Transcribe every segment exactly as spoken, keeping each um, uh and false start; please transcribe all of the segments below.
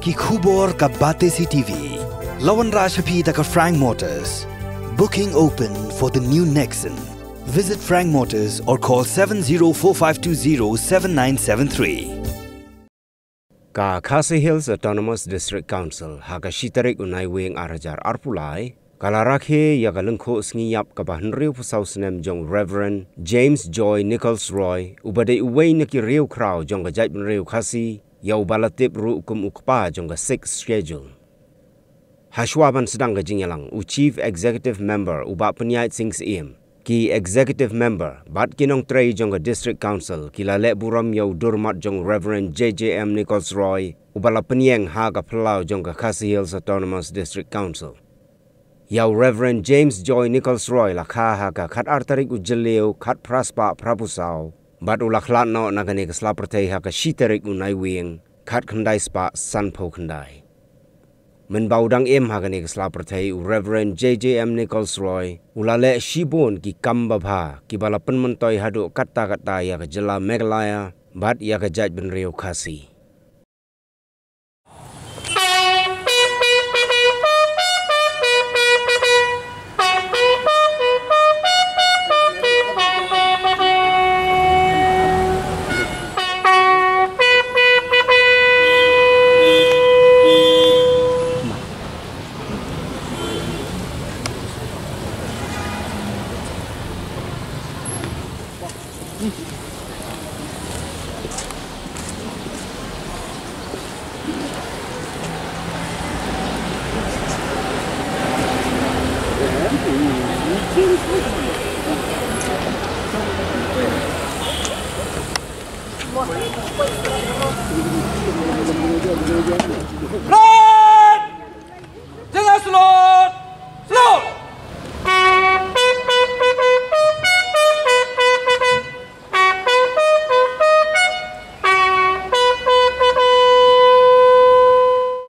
Ki khubor ka Batesi T V. La wanrah sha phi da ka Frank Motors. Booking open for the new Nexon. Visit Frank Motors or call seven zero four five two zero seven nine seven three. Ka Khasi Hills Autonomous District Council ha ka shi tarik u Naiwieng ar hajar arphew lai ka la rakhe ïa ka lyngkhuh sngi ïap kaba hynriewphew saw snem jong Reverend James Joy Nichols Roy, uba dei uwei na ki riewkhraw jong ka jaitbynriew Khasi, ïa uba la tip ruh kum u kpa jong ka Sixth Schedule. Hashwa ban sdang ka jingïalang, u Chief Executive Member u Bah Pynïaid Sing Syiem, ki Executive Member bad ki nongtrei jong ka District Council ki la leh burom ïa u durmat jong Reverend J J M Nichols Roy, uba la pynïeng ha ka phyllaw jong ka Khasi Hills Autonomous District Council. Ïa u Reverend James Joy Nichols Roy la kha ha ka khatar tarik u Jylliew khatphra spah phraphew saw, bad u la khlad noh na kane ka sla pyrthei ha ka shi tarik u Naiwieng khatkhyndai spah sanphew khyndai. Mynba u dang im ha kane ka sla pyrthei, u Reverend J J M Nichols Roy u la leh shibun ki kam babha kiba la pynmyntoi haduh katta katta ïa ka jylla Meghalaya bad ïa ka jaitbynriew Khasi. Right! Jingïaslot! Slot!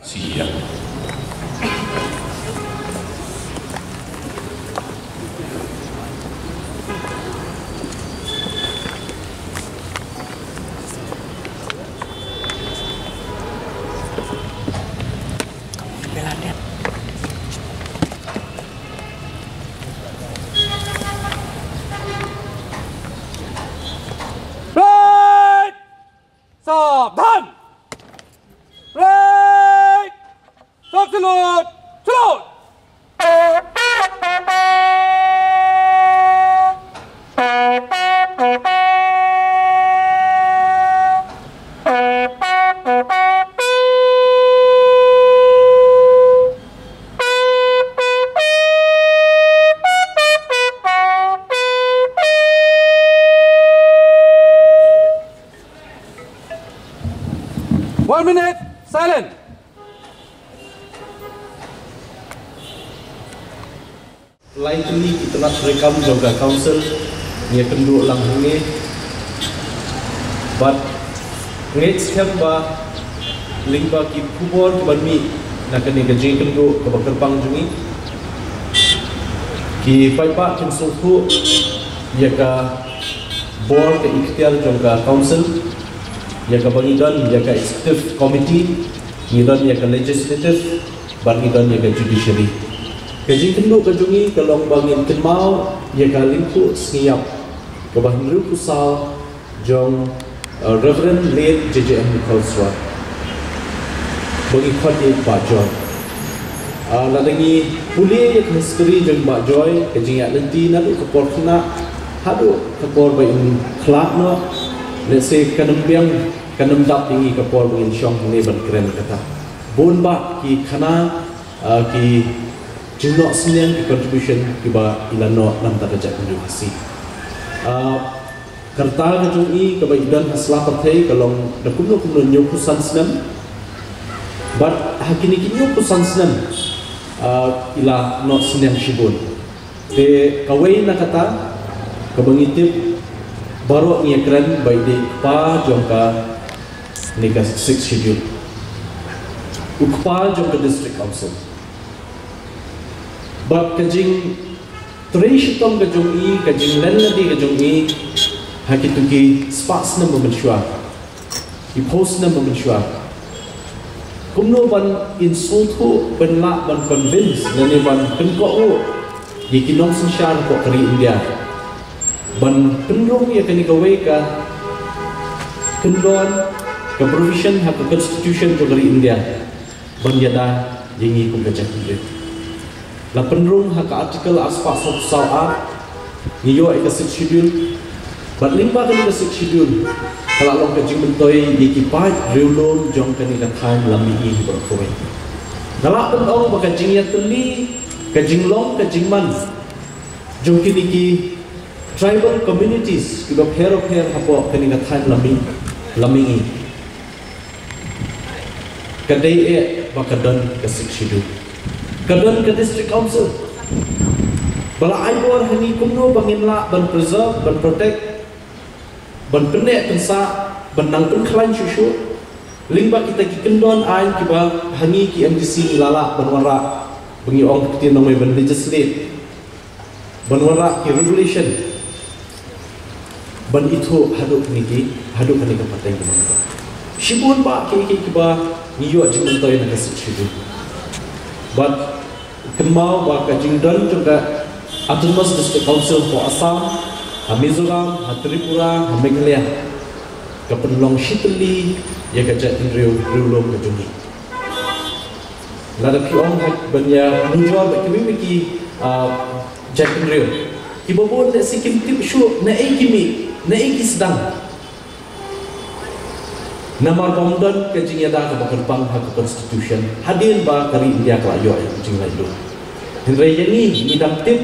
Siang. Right! Sabdhan! Right! Sab salute! Salute! One minute, silent. Lai tylli ki tnat treikam jong ka council ngi ïakynduh lang hangne. Bad ngeit skhem ba lyngba ki khubor kiban mih na kane ka jingïakynduh kaba kyrpang jong ngi, ki paidbah kin sngewthuh ïa ka bor ka iktiar jong ka council, ïa kaba ngi don ïa ka executive committee, ngi don ïa ka legislative, bad ngi don ïa ka judiciary. Ka jingkynduh ka jong ngi ka long ba ngin kynmaw ïa ka lyngkhuh sngi ïap kaba hynriewphew saw jong, uh, Reverend Late J J M Nichols Roy, ba ngi khot ïa i Bah Joy. Uh, lada ngi pule ïa ka history jong Bah Joy, ka jingïaid lynti naduh ka por khynnah haduh ka por ba in khlad noh, lehse kan ym biang, kan ym dap ïa ngi ka por ba ngin shong hangne ban kren kata. Bun bah ki khana, ah, ki jingnoh synñiang, ki contribution kiba i la noh na ka bynta ka jaitbynriew Khasi. Ah, ka rta ka jong i kaba i don ha sla pyrthei ka long da kumno kumno hynñiewphew san snem. Bad ha kine ki hynñiewphew san snem, ah, i la noh synñiang shibun. Te kawei na kata kaba ngi tip baroh ngi ïakren ba i dei kpa jong kane ka Sixth Schedule. U kpa jong ka District Council. Bad ka jingtrei shitom ka jong i, ka jinglen lade ka jong i ha kito ki spah snem ba mynshuwa, ki phew snem ba mynshuwa, Kumno ban insult u, ban lah ban convince, lane ban pynkoh u ïa ki nongsynshar hapoh ka ri India ban pynrung ïa kane kawei ka kyndon, ka provision ha ka constitution jong ka ri India ban ïada ïa ngi kum ka jaitbynriew. La pynrung ha ka Article arspah saw saw ar, ngi ïoh ïa ka Sixth Schedule. Bad lyngba kane ka Sixth Schedule ka la long ka jingmyntoi ïa ki paid riewlum jong kane ka thaiñ Lammihngi baroh kawei. Nga lah ban ong ba ka jingïatylli, ka jinglong, ka jingman jong kine ki tribal communities kiba pher pher hapoh kane ka thaiñ Lammi, Lammihngi, ka dei eh ba ka don ka Sixth Schedule, ka don ka District Council ba la ai bor ha ngi kumno ba ngin lah ban preserve, ban protect, ban pynneh pynsah, ban nang pynkhlaiñ shuh shuh lyngba kita ki kyndon aiñ kiba ha ngi ki M D C ngi la lah ban wanrah, ba ngi ong ha ka ktien nongwei ban legislate, ban wanrah ki regulation, ban ithuh haduh kine ki, haduh kane ka pateng kaba mynta. Shibun bah kiei kiei kiba ngi ïoh jingmyntoi na ka Sixth Schedule. Bad kynmaw ba ka jingdon jong ka Autonomous District Council hapoh Assam, ha Mizoram, ha Tripura, ha Meghalaya, ka pynlong shitylli ïa ka jaitbynriew riewlum ka jong ngi. Lada phi ong ha ban ïa nujor bad kiwei kiwei ki, ah, jaitbynriew, kiba bun lehse kim tip shuh naei ki mih, naei ki sdang. Namar ba ym don ka jingïada kaba kyrpang ha ka constitution hadien ba ka ri India ka la ïoh ïa ka jinglaitluid. Hynrei ïa ngi, ngi dang tip,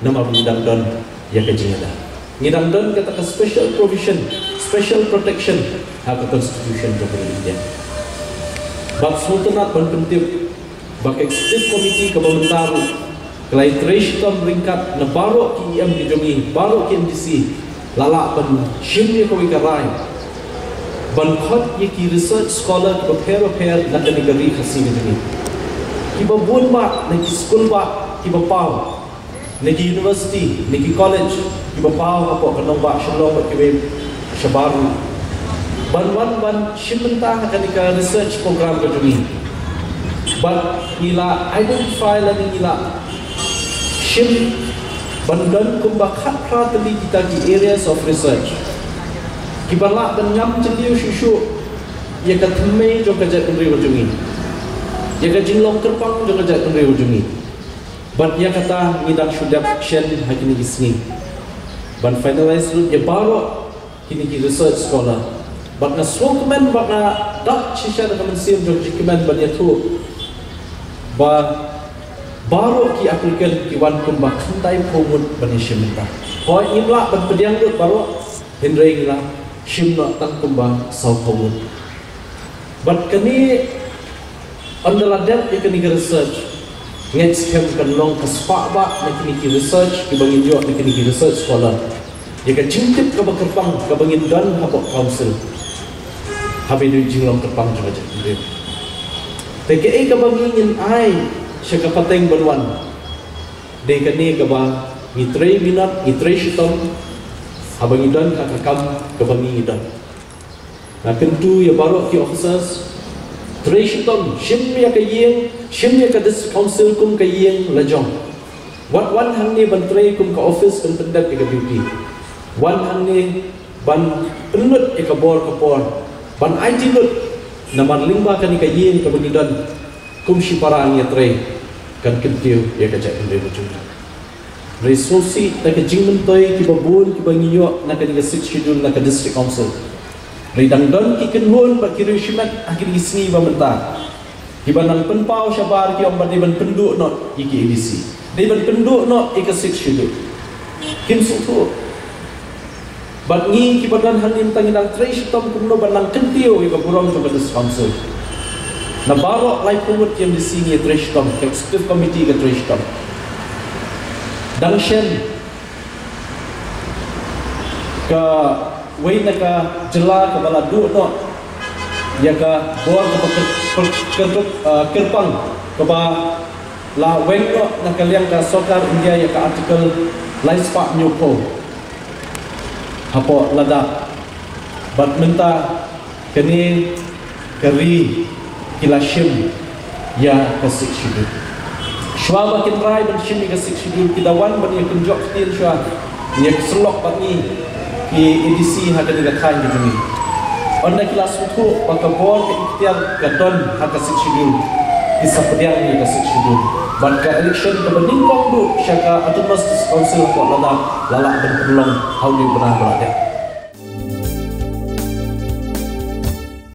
namar ba ngi dang don ïa ka jingïada. Ngi dang don kata ka special provision, special protection ha ka constitution jong ka ri India. Bad sngewtynnat ban pyntip ba ka executive committee kaba mynta ruh ka la ïatrei shitom ryngkat na baroh ki E M ki jong ngi, baroh ki M D C, la lah ban shim ïa kawei ka rai ban khot ïa ki research scholar kiba pher ba pher na kane ka ri Khasi ka jong ngi, kiba bun bah na ki skul bah kiba paw, na ki university, na ki college kiba paw hapoh ka nongbah Shillong bad kiwei shabar ruh, ban wan ban shim bynta ha kane ka research program ka jong ngi. Bad ngi la identify lane ngi la shim ban don kumba khatphra tylli kita ki areas of research kiba lah ban ngam jylliew shuh shuh ïa ka thymmei jong ka jaitbynriew ka jong ngi, ïa ka jinglong kyrpang jong ka jaitbynriew ka jong ngi. Bad ïa kata ngi dang shu dep shen ha kine ki sngi ban finalize lut ïa baroh kine ki research scholar. Bad nga sngewkmen bad nga dap shisha da ka mynsiem jong jingkmen ban ïathuh ba baroh ki applicant ki wan kumba khyndai phew ngut ban ïashim bynta. Hooid, ngim lah ban pdiang lut baroh, hynrei ngi la shim noh tang kumba saw phew ngut. Bad kane, ynda la dep ïa kane ka research, ngeit skhem kan long ka spah bah na kine ki research kiba ngin ïoh na kine ki research scholar ïa ka jingtip kaba kyrpang kaba ngin don hapoh council, haba ïadei jinglong kyrpang jong ka jaitbynriew. Te kaei kaba ngi ngin ai sha ka pateng ban wan, dei kane kaba ngi trei minot, ngi trei shitom haba ngi don ha ka kam kaba ngi ngi don. Nga kyntu ïa baroh ki officers, trei shitom, shim ïa ka ïing, shim ïa ka district council kum ka ïing la jong. Wat wan hangne ban trei kum ka office ban pyndep ïa ka duty. Wan hangne ban pynlut ïa ka bor ka por, ban aiti lut, namar lyngba kane ka ïing kaba ngi don kum shipara ngi ïatrei, kan kyntiew ïa ka jaitbynriew ka jong ngi. Hynrei sngewsih da ka jingmyntoi kiba bun kiba ngi ïoh na kane ka Sixth Schedule na ka District Council. Hynrei dang don ki kynhun bad ki riewshimet ha kine ki sngi ba mynta kiba nang pynpaw shabar, ki ong ba dei ban pynduh noh ïa ki A D C, dei ban pynduh noh ïa ka Sixth Schedule. Kim sngewthuh. Bad ngi kiba don hangne mynta ngi dang trei shitom kumno ban nang kyntiew ïa ka burom jong ka District Council. Na baroh laiphew ngut ki M D C ngi trei shitom, ka Executive Committee ka trei shitom. Dang shen kawei na ka jylla kaba la duh noh ïa ka bor kaba kyr-, kyr-, kyr-, ah, kyrpang kaba la weng noh na ka liang ka sorkar India ïa ka Article laispah hynñiewphew hapoh Ladakh. Bad mynta kane ka ri ki la shim ïa ka Sixth Schedule. Shuwa ba kin rai ban shim ïa ka Sixth Schedule, ki da wan ban ïa kynjoh ktien shuwa, ïa ka syllok bad ngi ki A D C ha kane ka thaiñ ka jong ngi. Ynda ki la sngewthuh ba ka bor ka iktiar ka don ha ka Sixth Schedule, ki sa pdiang ïa ka Sixth Schedule. Bad ka election kaba nyngkong duh sha ka Autonomous District Council hapoh Ladakh la lah ban pynlong ha une u bnai ba la dep.